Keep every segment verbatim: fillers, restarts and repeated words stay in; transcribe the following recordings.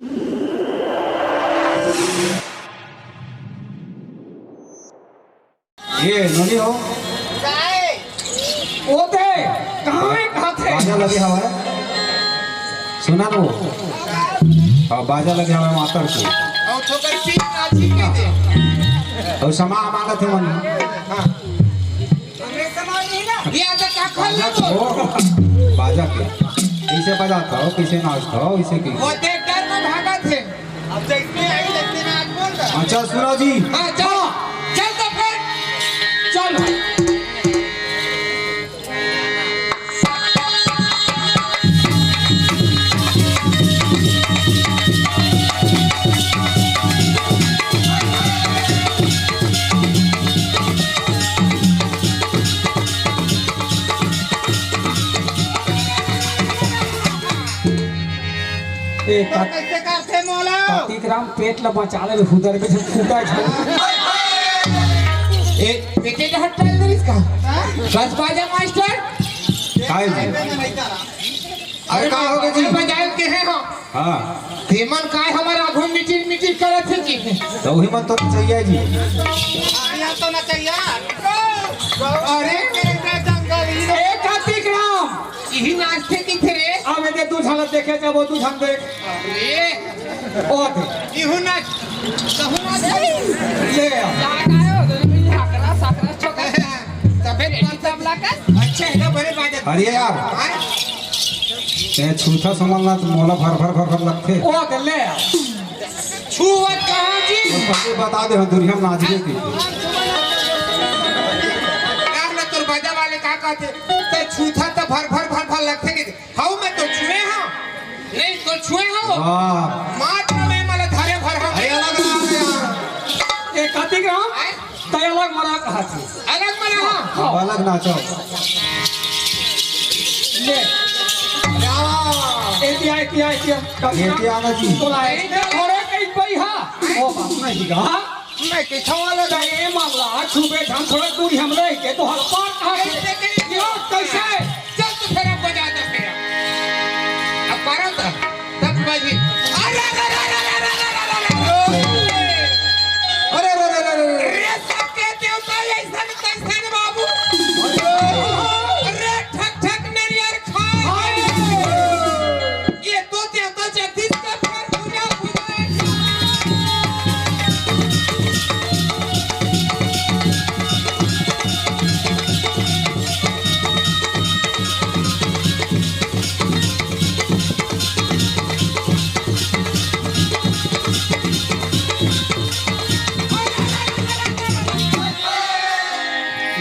ये नोनी हो। ओते, कहाँ है, कहाँ थे? बाजा लगे हवा है। सुना लो। हाँ, बाजा लगे हवा है मातर के। और ठोकर पीट ना छीके दे। और समा मांगत है मन। हाँ। हमरे समा नहीं ना। ये आजा का खोल बाजा ले तो। को, बाजा के। कैसे बजाता हो, कैसे नाचता हो, इसे की। वो देख डर में भागत है। अब जैसे आई, जैसे ना आज बोल रहा। अच्छा, सुनो जी। हाँ, चलो। चल तो फिर। चल। ए, का- कैसे करथे मोला? पतिक राम पेट ल बचा ले, हुदर में से फूटा झन। ए, पेटे जहाँ डाल दे इसका। हाँ? बस बाजा मास्टर। काय जी? अरे का हो गया जी? बजाए के हैं हम। हाँ। तेमन काय हमारा आगू मीटिंग, मीटिंग करत है जी। तो वही मन तो चाहिए जी। यहाँ तो ना चाहिए। अरे, मेरे जंगल ही ए, पतिक राम। यही नाचथे किथे रे? आ, मैं दे, तू झलक देखे, जब वो तू झलक देख। अरे। ओ दे। इहू नाच, कहू नाच। ले आ। साकरा, साकरा चौक। तबे तबला का। अच्छा है ना, बड़े बाजा। अरे यार। हाँ? ते छूथा समझ ना, तो मोला भर भर भर भर लगथे। ओ दे, ले आ। छुवत कहाँ जी? पहले बता दे, हम दुनिया में नाच रहे थे। यार, ना तोर बाजा वाले का कहते, ते छूथा तो भर भर भर भर लगथे कि हऊ मैं तो छुए हूँ। नहीं तो छुए हूँ। वाह। मात्र में मला धरे भर हम। अरे अलग नाच है यार। ए, कथी के हम? आय? तै अलग मरा कहा थी। अलग मरा हाँ। हाँ, अलग नाचो। ले। क्या? एतिया, एतिया, एतिया। एतिया ना जी। बोला, ए, अरे कहीं पई हा। ओ बाप नहीं गा। मैं किथों वाला ए मामला, छुबे ढंग थोड़ा दूरी हम रह के तो हर पार कहा के। यो, कैसे? चल तू फेरा बजा दे फेरा। अब पारा था, दस बजे। अरे, अरे, अरे, अरे, अरे, अरे, अरे, अरे। अरे, अरे, अरे, अरे, अरे। रे सबके देवता ऐसन, कैसन बाबू। अरे। अरे, ठक, ठक नरियर खाए। अरे। ये तो देवता जगदीश का भुजा, भुजा।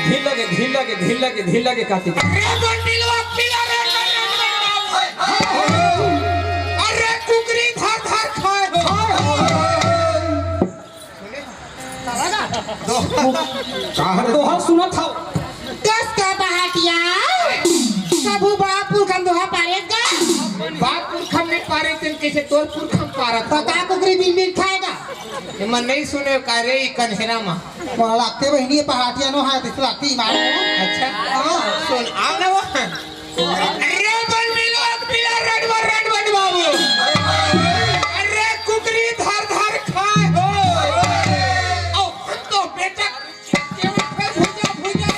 ढील लगे, ढील लगे, ढील लगे, ढील लगे, कातिक। रे बंटिलवा, पीला रे, रे, रे, रे, रे। अरे कुकरी धर धर खाए हो। दो-, का रे? दोहा सुनत हव। कस का पहाटिया? कभू बाप पुरखा म दोहा पारेस गा? बाप पुरखा म नइ पारे, तेन कइसे तोर पुरखा म पारत? त का कुकरी बिन बिन खाए गा? एमा नइ सुने का रे, ई कन्हेरा मा। मोला लागथे बहिनी, ये पहाटिया नो हे, दिस लागथे ईमान। अच्छा। हाँ। सुन, आव ना वो। अरे बन मिलो, अब मिला रडवा, रडवन बाबू। अरे कुकरी धर धर खाए हो। ओ, हम तो बेटा केवल पे भुजा, भुजा।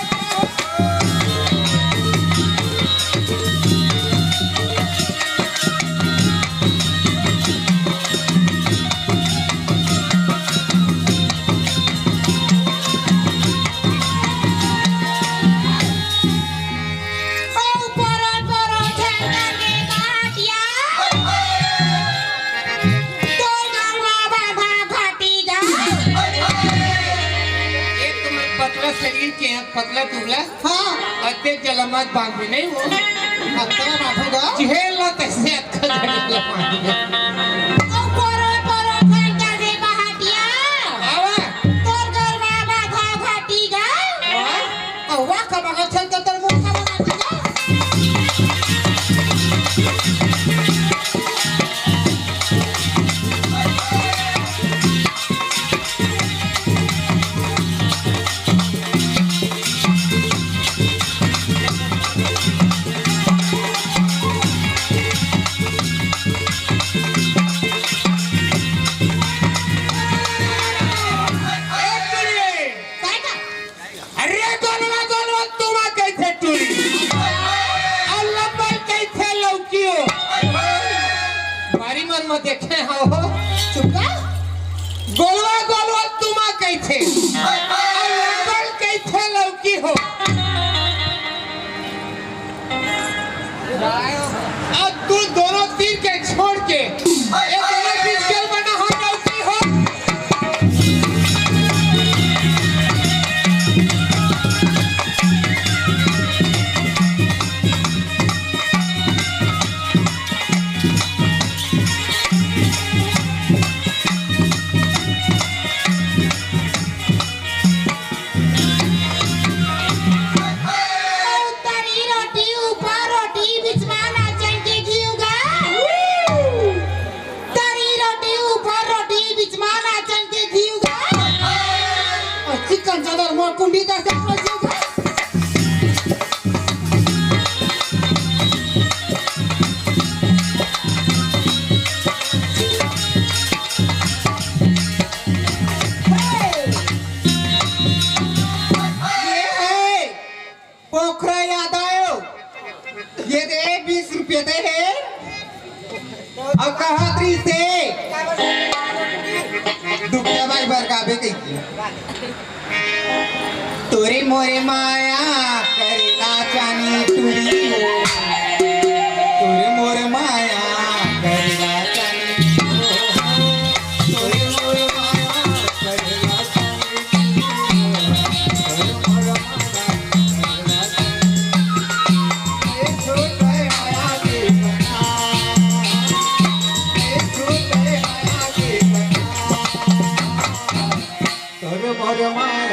एक तो मैं पतला शरीर के, पतला दुबला। हाँ। अतेक जला मत बांध भी नहीं वो। अतना बांधूंगा। झेल ला तैसे अतका जला मत। ओ परो परो फेंका दे पहाटिया। आवा। तोर घर मा बाधा घाटी गा। हाँ। अउवा का बगल चल के तोर मुंह का बना दिया। में देखे हव हो। चुप कर। गोलवा गोलवा तुमा कहिथे, अउ लंगड़ कहिथे लौकी हो। अब तू दोनों तीर के छोड़ के ये दोनों बीच के बना हो लौकी हो। तरी रोटी ऊपर रोटी, बीच मा नाचन के घीव गा। तरी रोटी ऊपर रोटी, बीच मा नाचन के घीव गा। अउ चिकन चादर मोर कुंडी कर दे, घीव गा। ये है पोखरा याद आयो। ये दे बीस रुपया दे हे। अउ कहत रहिसे दुखिया भाई बर गाबे कहिके। तोरे मोरे माया करेला चानी टुरी हो। तोरे मोरे माया करेला चानी टुरी हो। तोरे मोरे माया करेला चानी टुरी हो। तोरे मोरे माया करेला चानी टुरी हो। ए छोटे माया के बना। ए छोटे माया के बना। तोर मोर माया।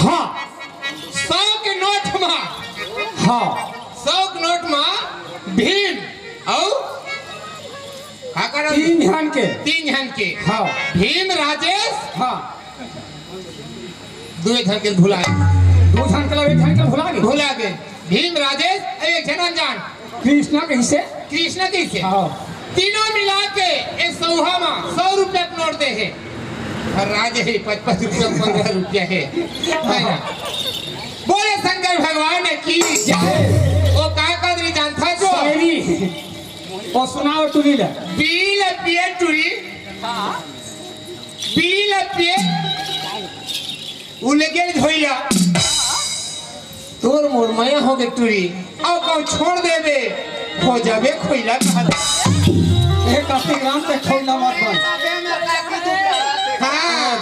हाँ। सौ के नोट मा। हाँ। सौ के नोट मा भीम अउ का करन? तीन झन के। तीन झन के। हाँ। भीम, राजेश। हाँ। दुए झन के भुला गे। दू झन के लगे, एक झन के भुला गे। भुला गे। भीम, राजेश अउ एक झन अनजान। कृष्णा कहिसे? कृष्णा कहिसे? हाँ। तीनों मिला के ए सौहा मा सौ रुपया के नोट दे हे। अउ राजे हे, पच पच रुपया, पंद्रह रुपया हे। है ना? बोले शंकर भगवान की जय। ओ का कदरी जानथा जो? शायरी। ओ सुनाओ टुरी ला। बील पिए टुरी। बील पिए। उलगे धोइला। तोर मोर मया होगे टुरी। अउ कहूँ छोड़ देबे, हो जाबे खोइला कहत। ए, काफी राम पे खोइला मत बन। हाँ।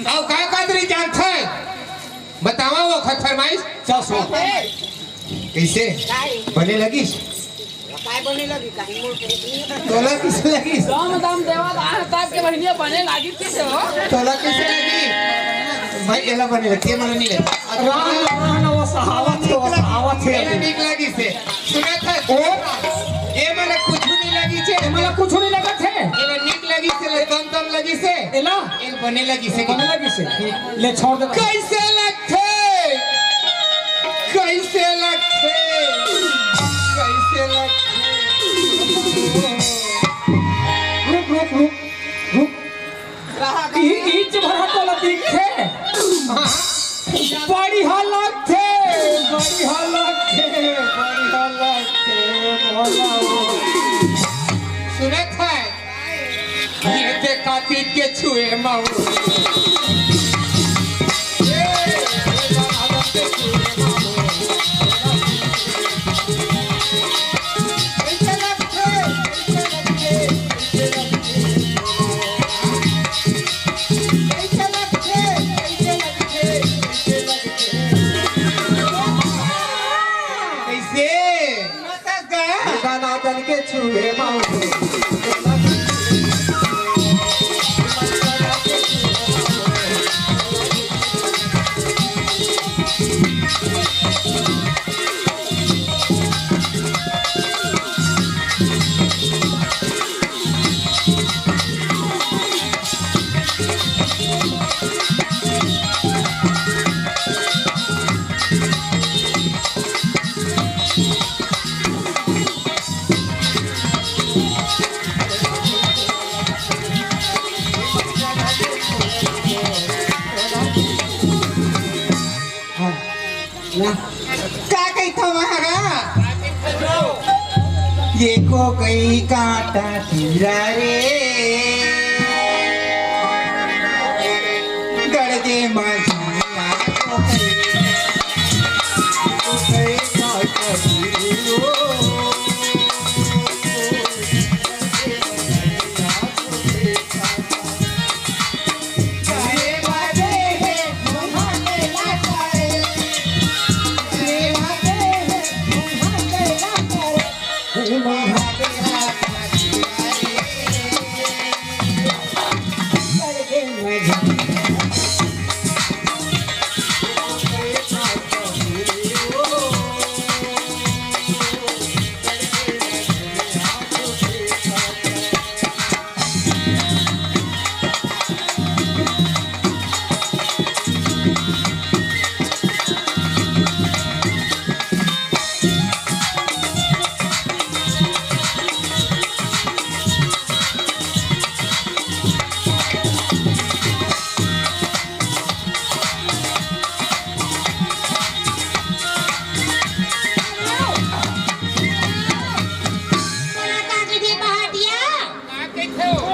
अउ का कदरी जानथे? बतावा वो खत फरमाइश। चल सुन। कइसे? बने लगिस? काय बने लगी? कहीं मोर तोला कइसे लगिस? दाम दाम देवा दा, ताप के बहिनिया बने लागी कइसे हो? तोला कइसे लगिस? भाई, एला बने लगिस, ये मला नहीं लगिस। राम, राम, वो सहावत है, वो सहावत है। एला नीक लगिस हे। सुनत हस? ओ? ये मला कुछु नहीं लगिस हे। ये मला कुछु नहीं लगत हे। एला नीक लगिस हे, एला दम दम लगिस हे। एला? एला बने लगिस हे। बने लगिस हे। ले छोड़ दे। कइसे लगथे? कइसे लगथे? कइसे लगथे? रुक, रुक, रुक, रुक। ई, ई चेहरा तोला दिखथे? बढ़िया लगथे, बढ़िया लगथे, बढ़िया लगथे, बोला हो। सुनत हे? ये देखा तीर के छुए माऊ। कइसे? गाना तन के छुए माऊ। ये को कई काटा कीरा रे, गड़ के माझी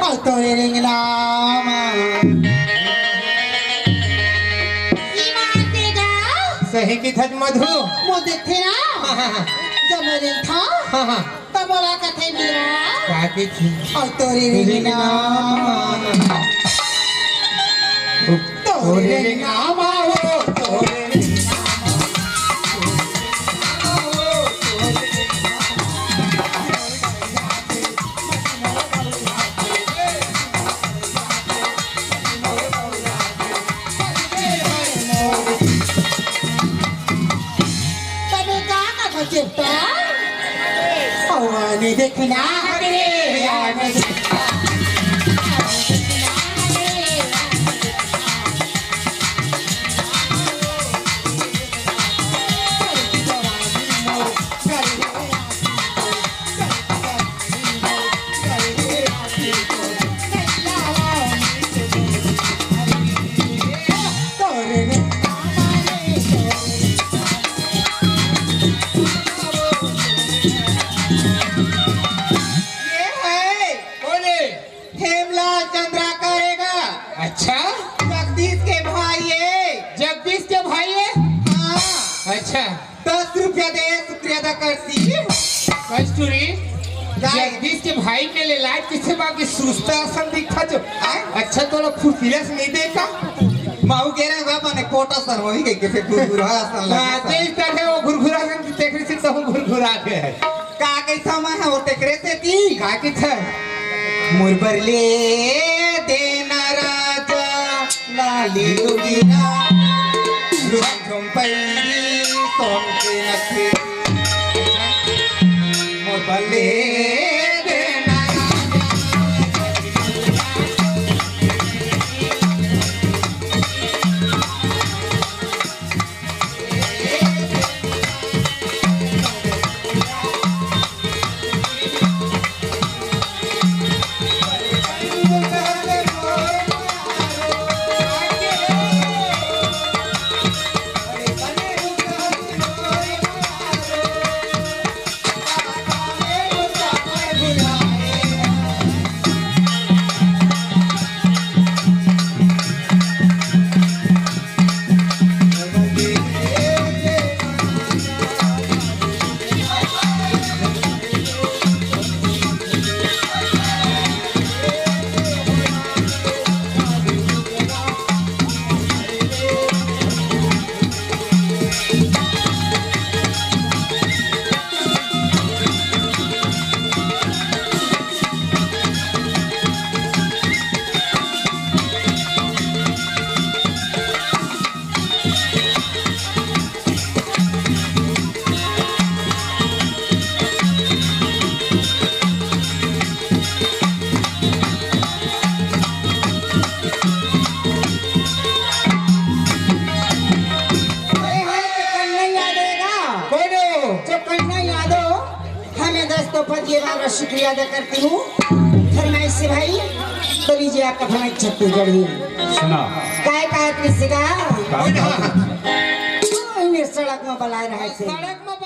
अउ तोरे रिंगना म। ईमान से गा। सही किथस मधु। मोर देखथे ना। हाँ, हाँ, हाँ। जब मैं रेंगथंव, हाँ, हाँ। तब मोला कथे मिला। का कथे? अउ तोरे रिंगना म। तोरे रिंगना म हो, तोरे रिंगना म। तबे का कथा चेप्टा? अउ आने देखना रे, आने देखना। ये है, बोले, हेमलाल चंद्राकर हे गा। अच्छा? जगदीश के भाई हे। जगदीश के भाई हे? हाँ। अच्छा। दस रुपया दे, शुक्रिया अदा करती। कस्तूरी, जगदीश के भाई के ले लाज किसे बाकी सुस्ता असन दिखा जो। आय? अच्छा, तोला फुर्तीला से नहीं देखा? माऊ के रे बाबा ने कोटा सर वही कह के फिर घुरघुरा असन लगे हाँ, सर। तेज तरह वो घुरघुरा असन तेकरे से तो हम घुरघुरा के है। का कहिथा मैं ह वो तेकरे से ती? का कहिथा? मोर बर ले देना राजा लाली लुगिया, रुमझुम पैरी सोन के नथी। मोर बर ले देना राजा। अरे हाँ, चौकन्ना यादव आएगा। कौन हो? चौकन्ना यादव। हमें दस तोहफा दिए वाला शुक्रिया अदा करती हूँ। फरमाइश से भाई, तो लीजिए आपका फरमाइश छत्तीसगढ़ी। सुना। काय का कृषि का? काय का? ओ, इन्हें सड़क में बलाए रहे थे। सड़क में